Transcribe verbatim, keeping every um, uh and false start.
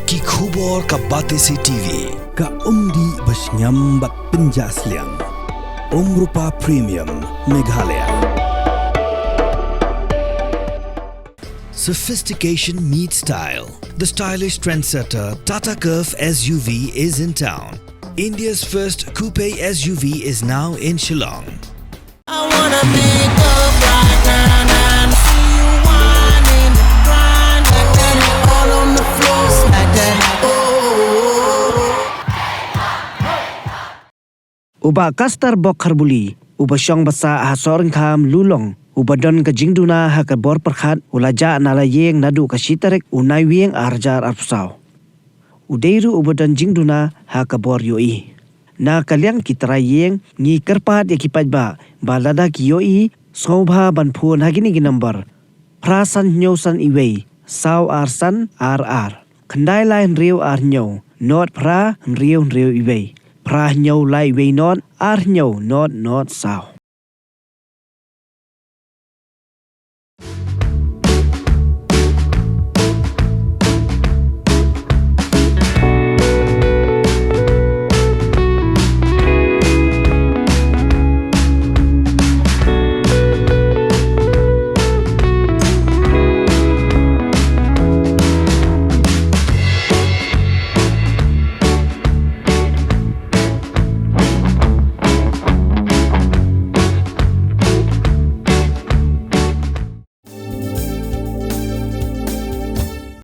Ki khubor ka Batesi T V. Ka umdih ba shngiam bad pynjah sliang. Umrupa Premium, Meghalaya. Sophistication meets style. The stylish trendsetter Tata Curvv S U V is in town. India's first coupe S U V is now in Shillong. I wanna pick up right now and see you whining, grinding, all on the floor, smack that. Oh. U Bah Kastar Bok Kharbuli, uba shong basa ha Sohryngkham Lulong, uba don ka jingduna ha ka bor pyrkhat, u la jah na la ïing naduh ka shi tarik u Naiwieng ar hajar arphew saw. U dei ruh uba don jingduna ha ka bor ïohi. Na ka liang ki trai ïing, ngi kyrpad ïa ki paidbah ba lada ki ïohi, sngewbha ban phone ha kine ki number: phra san hynñiew san wei, saw ar san ar ar, khyndai lai hynriew ar hynñiew, nod phra hynriew hynriew wei, phra hynñiew lai wei nod, ar hynñiew nod nod saw.